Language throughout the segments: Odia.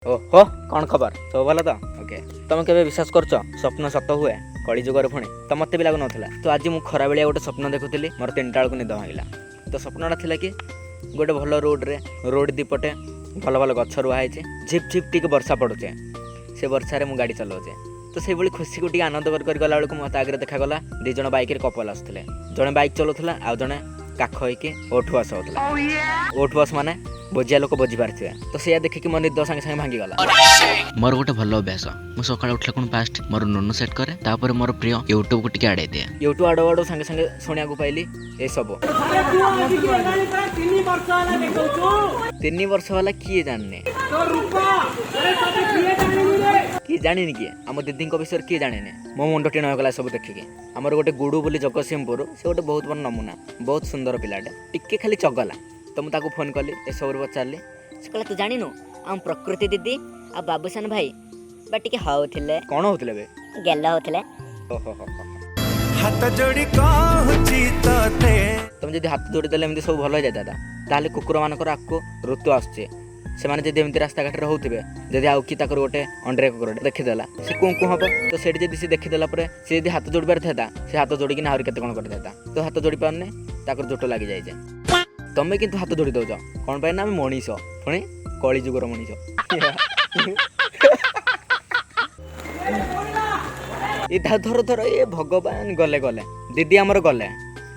ଓହୋ, କ'ଣ ଖବର? ସବୁ ଭଲ ତ? ଓକେ। ତମେ କେବେ ବିଶ୍ୱାସ କରୁଛ ସ୍ୱପ୍ନ ସତ ହୁଏ କଳି ଯୁଗରେ? ପୁଣି ତ ମୋତେ ବି ଲାଗୁନଥିଲା। ତ ଆଜି ମୁଁ ଖରାବେଳିଆ ଗୋଟେ ସ୍ୱପ୍ନ ଦେଖୁଥିଲି, ମୋର 3ଟା ବେଳକୁ ନିଦ ଭାଙ୍ଗିଲା। ତ ସ୍ୱପ୍ନଟା ଥିଲା କି ଗୋଟେ ଭଲ ରୋଡ଼ରେ, ରୋଡ଼ ଦୁଇପଟେ ଭଲ ଭଲ ଗଛ ରୁଆ ହେଇଛି, ଝିପ୍ ଝିପ୍ ଟିକେ ବର୍ଷା ପଡ଼ୁଛେ, ସେ ବର୍ଷାରେ ମୁଁ ଗାଡ଼ି ଚଲାଉଛି। ତ ସେଇଭଳି ଖୁସିକୁ ଟିକେ ଆନନ୍ଦ କରି କରି ଗଲାବେଳକୁ ମୋତେ ଆଗରେ ଦେଖାଗଲା ଦୁଇ ଜଣ ବାଇକ୍ରେ କପଲ ଆସୁଥିଲେ। ଜଣେ ବାଇକ୍ ଚଲାଉଥିଲା, ଆଉ ଜଣେ କାଖ ହେଇକି ଉଠୁ ବସ ହେଉଥିଲା। ଉଠୁ ବସ ମାନେ ବୁଝିବା ଲୋକ ବୁଝିପାରୁଥିବେ। ତ ସେଇଆ ଦେଖିକି ମୋ ନିଦ ସାଙ୍ଗେ ସାଙ୍ଗେ ଭାଙ୍ଗିଗଲା। ମୋର ଗୋଟେ ଭଲ ଅଭ୍ୟାସ, ମୁଁ ସକାଳେ ଉଠିଲେ କ'ଣ ଫାଷ୍ଟ ମୋର ନୁନୁ ସେଟ୍ କରେ, ତାପରେ ମୋର ପ୍ରିୟ ୟୁଟ୍ୟୁବକୁ ଟିକେ ଆଡ଼େଇ ଦିଏ। ୟୁଟ୍ୟୁବ ଆଡ଼ୁ ଆଡ଼ୁ ସାଙ୍ଗେ ସାଙ୍ଗେ ଶୁଣିବାକୁ ପାଇଲି ଏସବୁ। 3 ବର୍ଷ ହେଲା କିଏ ଜାଣିନି, କିଏ ଜାଣିନି, କିଏ ଆମ ଦିଦିଙ୍କ ବିଷୟରେ କିଏ ଜାଣିନି? ମୋ ମୁଣ୍ଡ ଟିଣ ହେଇଗଲା ସବୁ ଦେଖିକି। ଆମର ଗୋଟେ ଗୁଡୁ ବୋଲି ଜଗତସିଂହପୁର, ସେ ଗୋଟେ ବହୁତ ବଡ଼ ନମୁନା, ବହୁତ ସୁନ୍ଦର ପିଲାଟେ, ଟିକେ ଖାଲି ଚଗଲା। ତ ମୁଁ ତାକୁ ଫୋନ୍ କଲି, ଏସବୁରେ ପଚାରିଲି। ସେ କହିଲା, ତୁ ଜାଣିନୁ, ଆମ ପ୍ରକୃତି ଦିଦି ଆଉ ବାବୁସାନ ଭାଇ ବା ଟିକେ ହଉଥିଲେ। କ'ଣ ହଉଥିଲେ ଏବେ? ଗେଲ ହଉଥିଲେ। ଓହୋ ହୋ ହୋ। ହାତ ଯୋଡ଼ି କହୁଛି ତତେ। ତମେ ଯଦି ହାତ ଯୋଡ଼ି ଦେଲେ ଏମିତି ସବୁ ଭଲ ହେଇଯାଇଥାନ୍ତା, ତାହେଲେ କୁକୁରମାନଙ୍କର ଆଗକୁ ଋତୁ ଆସୁଛି। ସେମାନେ ଯଦି ଏମିତି ରାସ୍ତାଘାଟରେ ହଉଥିବେ, ଯଦି ଆଉ କି ତାଙ୍କର ଗୋଟେ ଅଣ୍ଡିରା କୁକୁରଟେ ଦେଖିଦେଲା, ସେ କୁଁ କୁଁ ହବ। ତ ସେଇଠି ଯଦି ସେ ଦେଖିଦେଲା ପରେ ସେ ଯଦି ହାତ ଯୋଡ଼ି ପାରିଥାନ୍ତା, ସେ ହାତ ଯୋଡ଼ିକିନା ଆହୁରି କେତେ କ'ଣ କରିଥାନ୍ତା। ତ ହାତ ଯୋଡ଼ି ପାରୁନି, ତାଙ୍କର ଜୋଟ ଲାଗିଯାଇଛି। ତମେ କିନ୍ତୁ ହାତ ଯୋଡ଼ି ଦେଉଛ, କ'ଣ ପାଇଁ ନା ଆମେ ମଣିଷ, ପୁଣି କଳି ଯୁଗର ମଣିଷ। ଏ ଧର ଧର, ଏ ଭଗବାନ, ଗଲେ ଗଲେ ଦିଦି ଆମର ଗଲେ।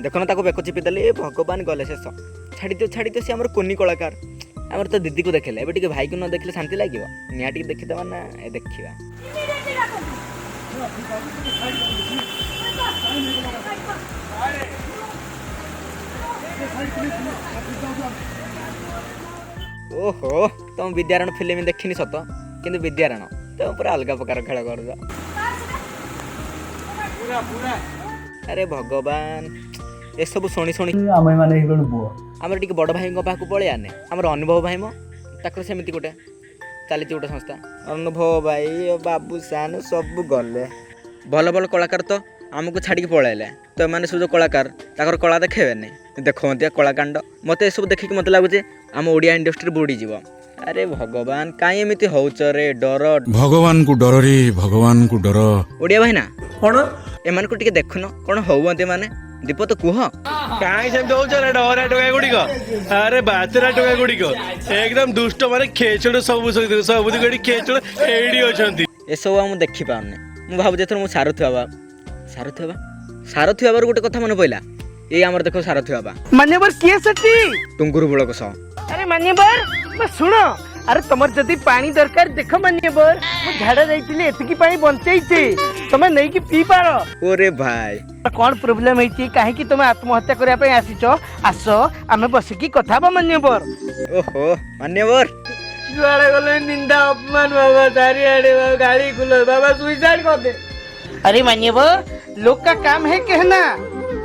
ଦେଖୁନ, ତାକୁ ବେକ ଚିପି ଦେଲେ। ଏ ଭଗବାନ, ଗଲେ, ଶେଷ। ଛାଡ଼ିଦିଅ, ଛାଡ଼ିଦିଅ, ସେ ଆମର କୁନି କଳାକାର। ଆମର ତ ଦିଦିକୁ ଦେଖିଲେ, ଏବେ ଟିକେ ଭାଇକୁ ନ ଦେଖିଲେ ଶାନ୍ତି ଲାଗିବ? ନିହାତି ଟିକେ ଦେଖିଦେବା ନା? ଏ ଦେଖିବା। ଓହୋ, ତମ ବିଦ୍ୟାରାଣ ଫିଲ୍ମ ଦେଖିନି ସତ, କିନ୍ତୁ ବିଦ୍ୟାରାଣ ତମ ପୁରା ଅଲଗା ପ୍ରକାର ଖେଳ କରୁଛ। ଆରେ ଭଗବାନ, ଏସବୁ ଶୁଣି ଶୁଣି ଆମେ ମାନେ ହେଇଗଲୁ ବୁଅ। ଆମର ଟିକେ ବଡ଼ ଭାଇଙ୍କ ପାଖକୁ ପଳେଇଆନେ। ଆମର ଅନୁଭବ ଭାଇ ମ, ତାଙ୍କର ସେମିତି ଗୋଟେ ଚାଲିଛି ଗୋଟେ ସଂସ୍ଥା। ଅନୁଭବ ଭାଇ, ବାବୁସାନ ସବୁ ଗଲେ। ଭଲ ଭଲ କଳାକାର ତ ଆମକୁ ଛାଡ଼ିକି ପଳେଇଲେ। ତ ଏମାନେ ସବୁ ଯେଉଁ କଳାକାର, ତାଙ୍କର କଳା ଦେଖେଇବେନି? ଦେଖନ୍ତି କଳାକାଣ୍ଡ। ମୋତେ ଏସବୁ ଦେଖିକି ମୋତେ ଲାଗୁଛି ଆମ ଓଡ଼ିଆ ଇଣ୍ଡଷ୍ଟ୍ରି ବୁଡ଼ିଯିବ। ଆରେ ଭଗବାନ, କାହିଁ ଏମିତି ହଉଛ ରେ? ଡର। ଭଗବାନଙ୍କୁ ଡରରେ, ଭଗବାନଙ୍କୁ ଡର। ଓଡ଼ିଆ ଭାଇନା, କଣ? ଏମାନଙ୍କୁ ଟିକେ ଦେଖୁନ, କ'ଣ ହଉଛନ୍ତି ଏମାନେ? ଦୀପ ତ କୁହ। କାହିଁ ସେମିତି ହଉଛ ରେ ଡହରା ଟୋକା ଗୁଡିକ? ଆରେ ବାତେରା ଟୋକା ଗୁଡିକ ଏକଦମ ଦୁଷ୍ଟ, ମାନେ ଖେଚଡ ସବୁ ସବୁ ଏଠି ଖେଚଡ ଏଇଠି ଅଛନ୍ତି। ଏସବୁ ଆଉ ମୁଁ ଦେଖିପାରୁନି। ମୁଁ ଭାବୁଛି ଏଥର ମୁଁ ସାରଥି ବାବା, ସାରଥି ବାବା, ସାରଥି ବାବାର ଗୋଟେ କଥା ମନେ ପଇଲା। ଏଇ ଆମର ଦେଖ ସାରଥି ବାବା। ମାନ୍ୟବର, କିଏ ସେଠି? ଟୁଙ୍ଗୁରୁ ବୋଳକ ସହ। ଆରେ ମାନ୍ୟବର, ଶୁଣ, ଆରେ ତମର ଯଦି ପାଣି ଦରକାର, ଦେଖ ମାନ୍ୟବର, ମୁଁ ଝାଡା ଯାଇଥିଲି, ଏତିକି ପାଣି ବଞ୍ଚେଇଛି, ତମେ ନେଇକି ପିଇ ପାର। ଓରେ ଭାଇ। କଣ ପ୍ରୋବ୍ଲେମ ହେଇଛି? କାହିଁକି ତମେ ଆତ୍ମହତ୍ୟା କରିବା ପାଇଁ ଆସିଛ? ଆସ, ଆମେ ବସିକି କଥା ହବା ମାନ୍ୟବର। ଓହୋ ମାନ୍ୟବର। ଯୁଆଡେ ଗଲେ ନିନ୍ଦା ଅପମାନ ବାବା, ଚାରିଆଡେ ଗାଳି ଗୁଲ ବାବା, ସୁଇସାଇଡ କରିଦେ। ଆରେ ମାନ୍ୟବର, लोग का काम है कहना।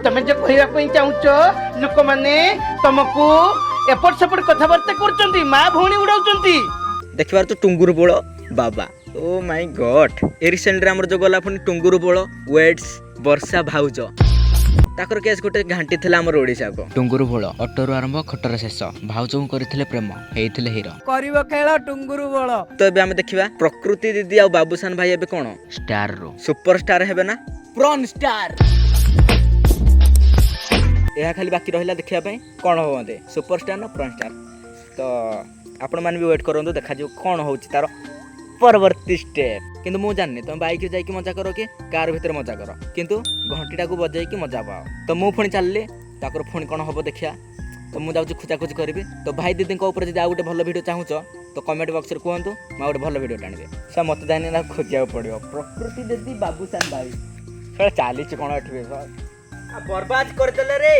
ତମେ ଯେ କହିବା ପାଇଁ ଚାହୁଁଛ, ଲୋକମାନେ ତମକୁ ଏପଟ ସେପଟ କଥାବାର୍ତ୍ତା କରୁଛନ୍ତି, ମା ଭଉଣୀ ଉଡାଉଛନ୍ତି। ଦେଖିବାର ତ ଟୁଙ୍ଗୁରୁ ବୋଳ ବାବା, ଓ ମାଇ ଗଡ୍। ଏ ରିସେଣ୍ଟରେ ଆମର ଯୋଉ ଗଲା ପୁଣି ଟୁଙ୍ଗୁରୁ ବୋଳ ୱେଡ୍ସ ବର୍ଷା ଭାଉଜ, ତାଙ୍କର କେସ୍ ଗୋଟେ ଘାଣ୍ଟି ଥିଲା ଆମର ଓଡ଼ିଶାକୁ। ଟୁଙ୍ଗୁରୁ ଭୋଳ, ଅଟୋରୁ ଆରମ୍ଭ, ଖଟରେ ଶେଷ। ଭାଉଜଙ୍କୁ କରିଥିଲେ ପ୍ରେମ, ହେଇଥିଲେ ହିରୋ। କରିବ ଖେଳ ଟୁଙ୍ଗୁରୁ ବୋଳ। ତ ଏବେ ଆମେ ଦେଖିବା ପ୍ରକୃତି ଦିଦି ଆଉ ବାବୁସାନ ଭାଇ ଏବେ କ'ଣ ଷ୍ଟାରରୁ ସୁପର ଷ୍ଟାର ହେବେ ନା ପ୍ରନ୍ ଷ୍ଟାର? ଏହା ଖାଲି ବାକି ରହିଲା ଦେଖିବା ପାଇଁ, କ'ଣ ହୁଅନ୍ତେ, ସୁପର ଷ୍ଟାର ନା ପ୍ରନ୍ ଷ୍ଟାର। ତ ଆପଣମାନେ ବି ୱେଟ୍ କରନ୍ତୁ, ଦେଖାଯିବ କ'ଣ ହେଉଛି ତାର ପରବର୍ତ୍ତୀ ଷ୍ଟେପ୍। କିନ୍ତୁ ମୁଁ ଜାଣିନି ତୁମେ ବାଇକ୍ରେ ଯାଇକି ମଜା କର କି କାର୍ ଭିତରେ ମଜା କର, କିନ୍ତୁ ଘଣ୍ଟିଟାକୁ ବଜେଇକି ମଜା ପାଅ। ତ ମୁଁ ପୁଣି ଚାଲିଲି, ତାପରେ ପୁଣି କ'ଣ ହେବ ଦେଖିବା। ତ ମୁଁ ଯାଉଛି ଖୋଜାଖୋଜି କରିବି। ତ ଭାଇ ଦିଦିଙ୍କ ଉପରେ ଯଦି ଆଉ ଗୋଟେ ଭଲ ଭିଡ଼ିଓ ଚାହୁଁଛ, ତ କମେଣ୍ଟ ବକ୍ସରେ କୁହନ୍ତୁ, ମୁଁ ଆଉ ଗୋଟେ ଭଲ ଭିଡ଼ିଓ ଆଣିବି। ସେ ମୋତେ ଜାଣିନି ନା, ଖୋଜିବାକୁ ପଡ଼ିବ। ପ୍ରକୃତି ଦିଦି, ବାବୁସାନ ଭାଇ, ସେଟା ଚାଲିଛି କ'ଣ ଏଠି ବି ବର୍ବାଦ କରିଦେଲେ ରେ।